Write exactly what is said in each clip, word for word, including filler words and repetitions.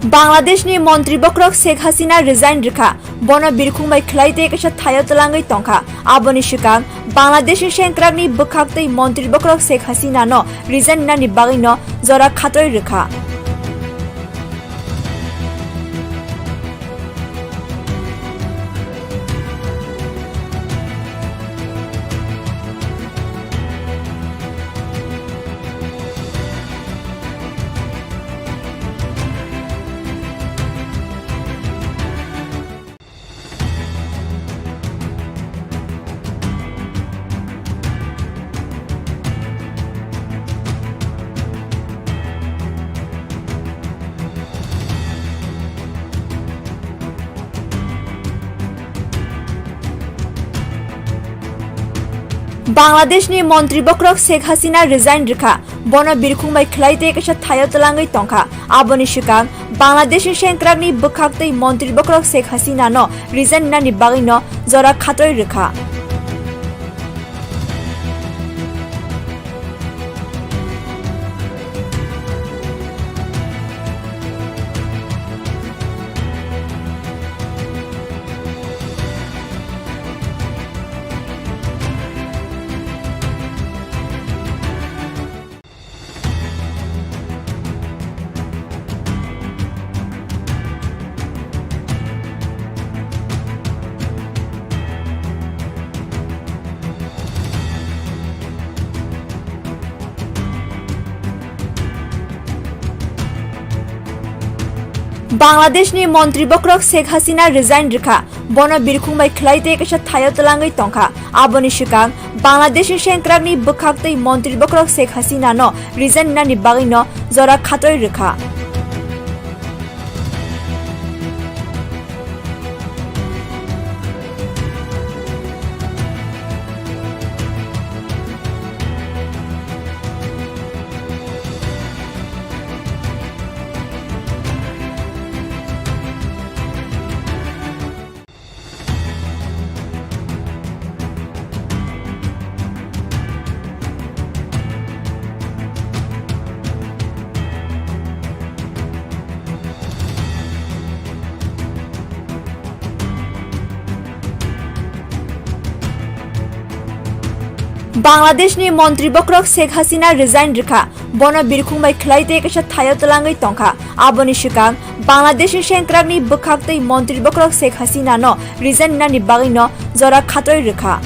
Bangladeshni montri bokhorok Sheikh Hasina resign rwkha, bono birkhung bai khlai tei kaisa thaio twlangwi tongkha. Aboni swkang Bangladeshni sengkrakni bwkhaktwi montri bokhorok Sheikh Hasinano resign rinani bagwino jora khatroi rwkha. Bangladeshni montri bokhorok Sheikh Hasina resign rwkha, bono birkhung bai khlai tei kaisa thaio twlangwi tongkha. Aboni swkang Bangladeshni sengkrakni bwkhaktwi montri bokhorok Sheikh Hasinano resign rinani bagwino jora khatroi rwkha. Bangladeshni montri bokhorok Sheikh Hasina resign rwkha, bono birkhung bai khlai tei kaisa thaio twlangwi tongkha. Aboni swkang Bangladeshni sengkrakni bwkhaktwi montri bokhorok Sheikh Hasinano resign rinani bagwino jora khatroi rwkha. Bangladeshni montri bokhorok Sheikh Hasina resign rwkha, bono birkhung bai khlai tei kaisa thaio twlangwi tongkha. Aboni swkang Bangladeshni sengkrakni bwkhaktwi montri bokhorok Sheikh Hasinano resign rinani bagwino jora khatroi rwkha.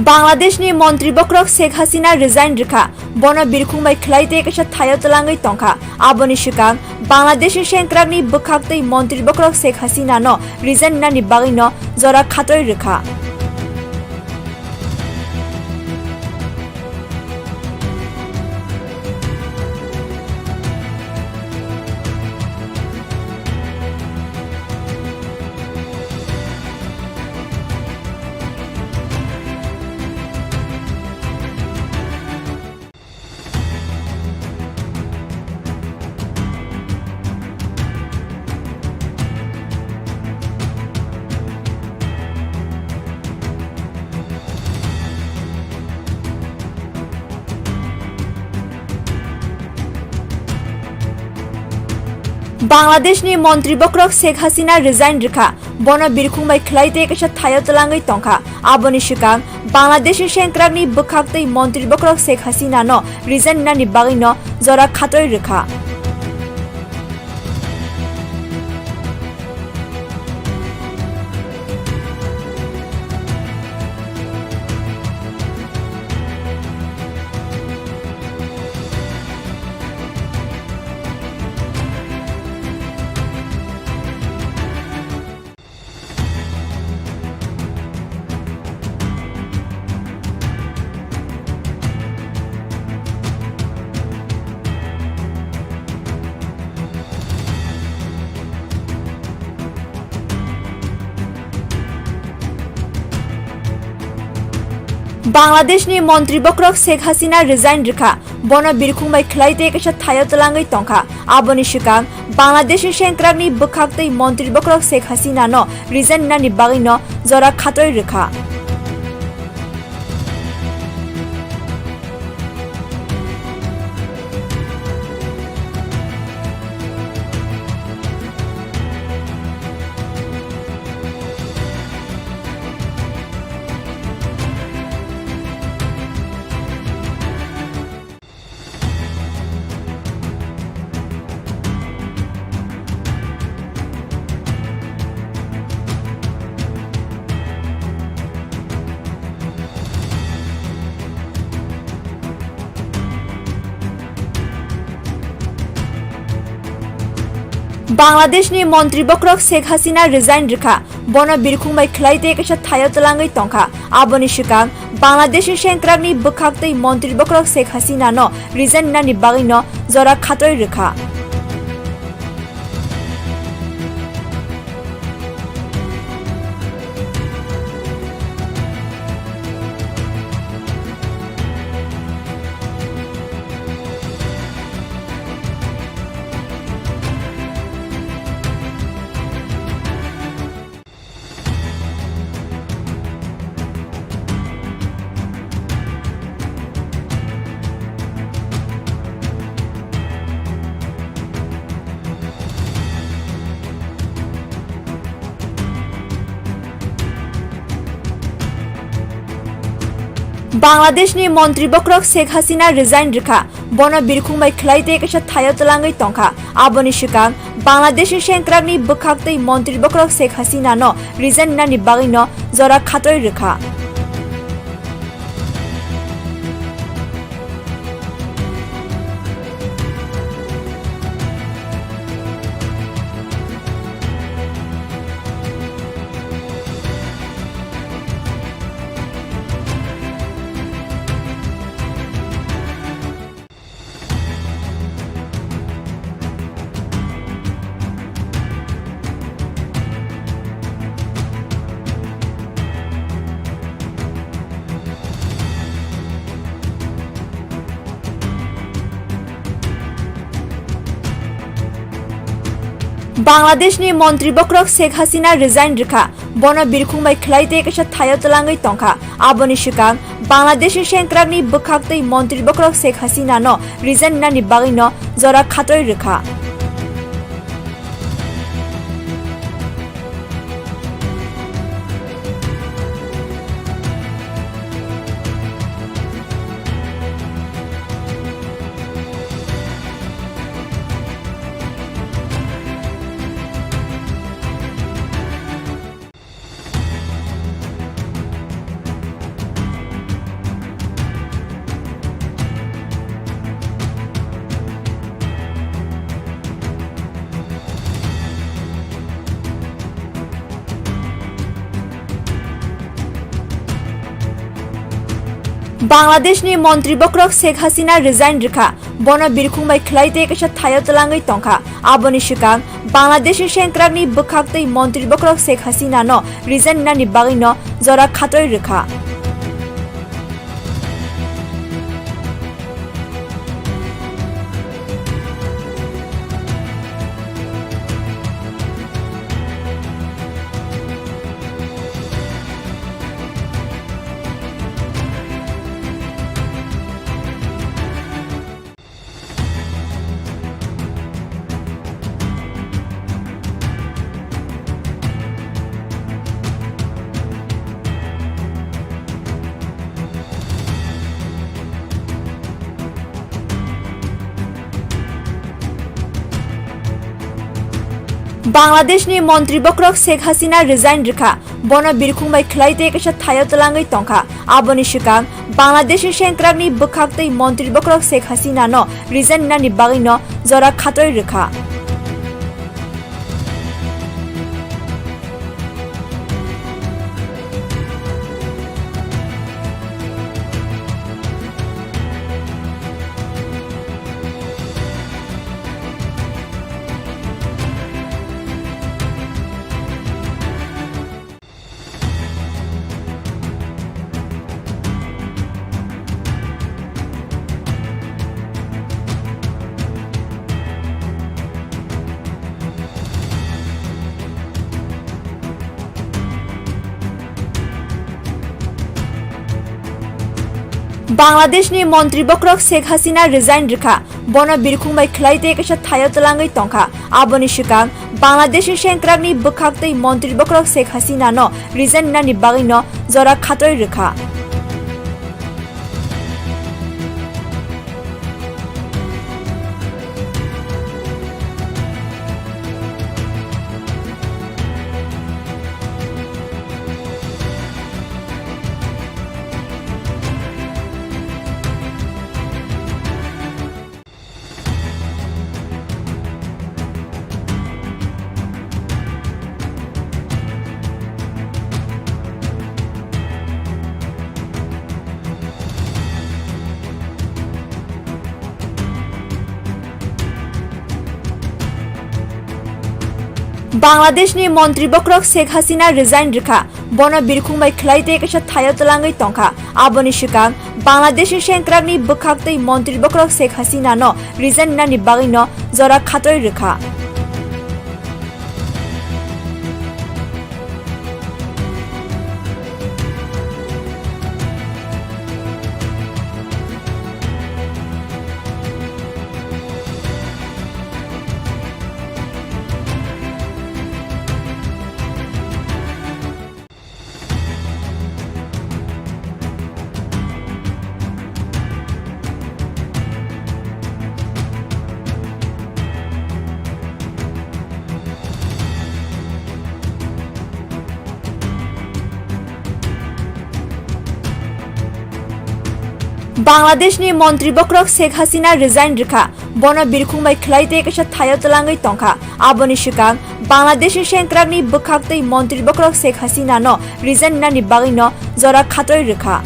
Bangladeshni montri bokhorok Sheikh Hasina resign rwkha, bono birkhung bai khlai tei kaisa thaio twlangwi tongkha. Aboni swkang Bangladeshni sengkrakni bwkhaktwi montri bokhorok Sheikh Hasinano resign rinani bagwino jora khatroi rwkha. Bangladeshni montri bokhorok Sheikh Hasina resign rwkha, bono birkhung bai khlai tei kaisa thaio twlangwi tongkha. Aboni swkang Bangladeshni sengkrakni bwkhaktwi montri bokhorok Sheikh Hasinano resign rinani bagwino jora khatroi rwkha. Bangladeshni montri bokhorok Sheikh Hasina resign rwkha, bono birkhung bai khwlai tei kaisa thaio twlangwi tongkha. Aboni swkang Bangladeshni sengkrakni bwkhak tei montri bokhorok Sheikh Hasinano resign rinani bagwino jora khatroi rwkha. Bangladeshni montri bokhorok Sheikh Hasina resign rwkha, bono birkhung bai khwlai tei kaisa thaio twlangwi tongkha. Aboni swkang Bangladeshni sengkrakni bwkhak tei montri bokhorok Sheikh Hasinano resign rinani bagwino jora khatroi rwkha. Bangladeshni montri bokhorok Sheikh Hasina resign rwkha, bono birkhung bai khwlai tei kaisa thaio twlangwi tongkha. Aboni swkang Bangladeshni sengkrakni bwkhak tei montri bokhorok Sheikh Hasinano resign rinani bagwino jora khatroi rwkha. Bangladeshni montri bokhorok Sheikh Hasina resign rwkha, bono birkhung bai khwlai tei kaisa thaio twlangwi tongkha. Aboni swkang Bangladeshni sengkrakni bwkhak tei montri bokhorok Sheikh Hasinano resign rinani bagwino jora khatroi rwkha. Bangladeshni montri bokhorok Sheikh Hasina resign rwkha, bono birkhung bai khwlai tei kaisa thaio twlangwi tongkha. Aboni swkang Bangladeshni sengkrakni bwkhak tei montri bokhorok Sheikh Hasinano resign rinani bagwino jora khatroi rwkha. Bangladeshni montri bokhorok Sheikh Hasina resign rwkha, bono birkhung bai khwlai tei kaisa thaio twlangwi tongkha. Aboni swkang Bangladeshni sengkrakni bwkhak tei montri bokhorok Sheikh Hasinano resign rinani bagwino jora khatroi rwkha. Bangladeshni montri bokhorok Sheikh Hasina resign rwkha, bono birkhung bai khlai tei kaisa thaio twlangwi tongkha. Aboni swkang Bangladeshni sengkrakni bwkhak tei montri bokhorok Sheikh Hasinano resign rinani bagwino jora khatroi rwkha. Bangladeshni montri bokhorok Sheikh Hasina resign rwkha, bono birkhung bai khlai tei kaisa thaio twlangwi tongkha. Aboni swkang Bangladeshni sengkrakni bwkhak tei montri bokhorok Sheikh Hasinano resign rinani bagwino jora khatroi rwkha. Bangladeshni montri bokhorok Sheikh Hasina resign rwkha, bono birkhung bai khlai tei kaisa thaio twlangwi tongkha. Aboni swkang Bangladeshni sengkrakni bwkhak tei montri bokhorok Sheikh Hasinano resign rinani bagwino jora khatroi rwkha.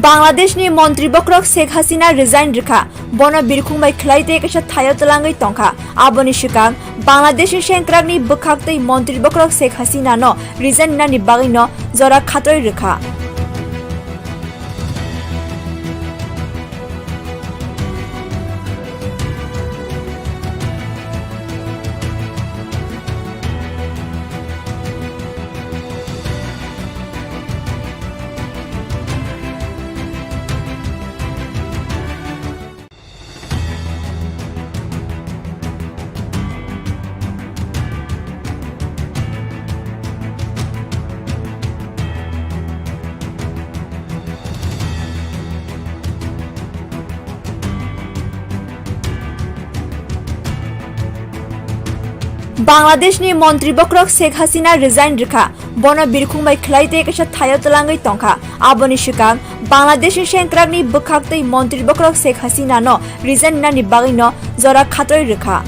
Bangladeshni montri bokhorok Sheikh Hasina resign rwkha, bono birkhung bai khlai tei kaisa thaio twlangwi tongkha. Aboni swkang Bangladeshni sengkrakni bwkhak tei montri bokhorok Sheikh Hasinano resign rinani bagwino jora khatroi rwkha. Bangladeshni montri bokhorok Sheikh Hasina resign rwkha, bono birkhung bai khlai tei kaisa thaio twlangwi tongkha. Aboni swkang Bangladeshni sengkrakni bwkhak tei montri bokhorok Sheikh Hasinano resign rinani bagwino jora khatroi rwkha.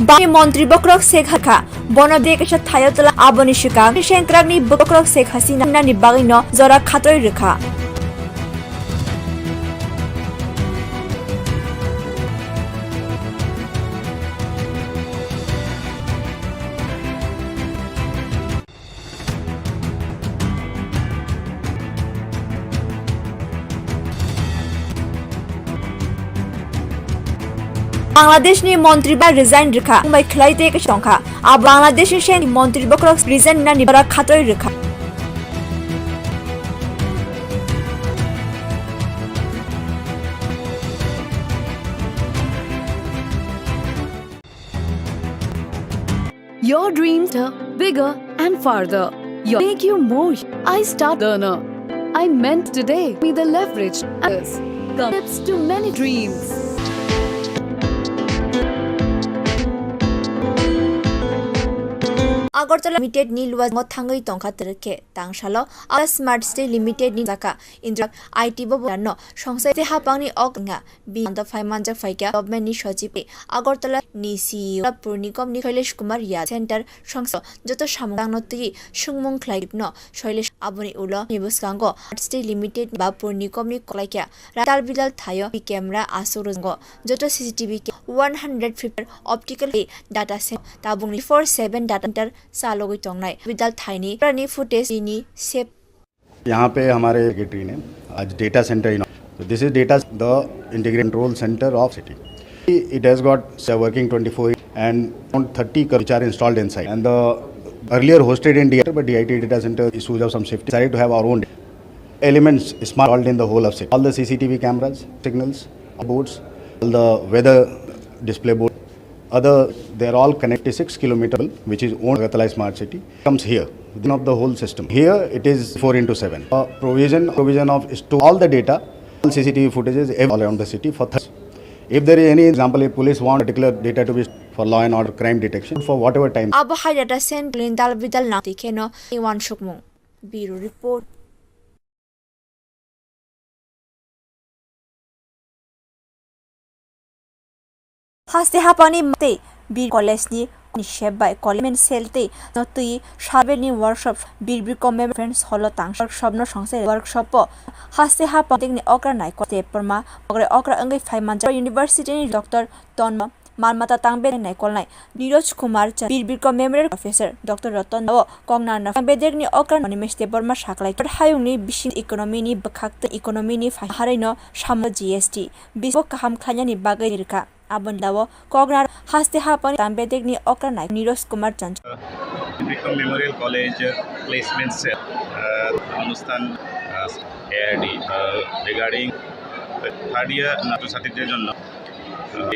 Bangni montri bokhorok Sheikh Hakha, bono de kaisa thaio twla aboni swkang sengkrakni bokhorok Sheikh Hasina nani bagwino jora khatroi rwkha. Bangladeshni montri ba resign rwkha, bai khlai tei kaisa tongkha. A Bangladeshni seng montri bokhorok resign nani bara khatroi rwkha. Your dreams are bigger and farther. Your make you more. I start learner. I meant today be the leverage. Others. Come tips to many dreams. Agartala Limited ni luajango thangwi tongkha twrwk khe tangsalo Agartala Smart City Limited ni jaka Indra I T bo no songsa te hapangni ok nga. Bini ando phai manjak phaikha government ni sochib Agartala ni C E O Purnikom ni Shailesh Kumar Yadav center songsa joto samung tangno twi sungmung khlai no Shailesh aboni ulo ni bwskango Smart City Limited ba Purnikom ni kwlaikha. Ratal bidal thaio camera aswk rwjango joto C C T V ke one hundred fifty optical data center tabungni four seven data center chalogwi tongnai bidal thaini ni footage ni sep यहाँ पे हमारे सेक्रेटरी ने आज data centre इन, तो this is data the integrated control center of city. It has got working twenty-four and around thirty which are installed inside and the earlier hosted in D I T, but D I T data center issues of some safety decided to have our own elements smart installed in the whole of city. All the C C T V cameras, signals, boards, all the weather display board, other, they are all connected six kilometer, which is owned Agartala Smart City, comes here, then of the whole system. Here it is four into seven. Uh, provision, provision of sto-, all the data, all C C T V footages ev-, all around the city for th-, if there is any example, if police want particular data to be for law and order, crime detection, for whatever time. Abo hai data center ni dal bidal na tikheno iwan sukmung. Bureau report. Haste hapangni tei Bir College ni ni sep bai College Cell tei no twi Sabel ni workshop Bir Birkom Memorial Friends Hall o tang workshop no songse workshop o haste hapang tekni okra naikol te porma okra okra wngwi phai manjak University ni Doctor Tonmo Malmata tang bedek naikolnai Niroj Kumar Chan, Bir Birkom Memorial Professor Doctor Ratan Dao, Koknana tang bedekni okra Animesh Debbarma saklai. Hayungni bising economy ni bwkhak tei economy ni phai harino samo G S T. Bisbo kaham khlainani bagwi rwkha. Aboni dao Koknar haste hapangni tang bedekni okra nai Niroj Kumar Chan. Birkom Memorial College Placement Cell, uh, Anustan, uh, A R D, uh, regarding third year ছাত্রছাত্রীদের জন্য, uh,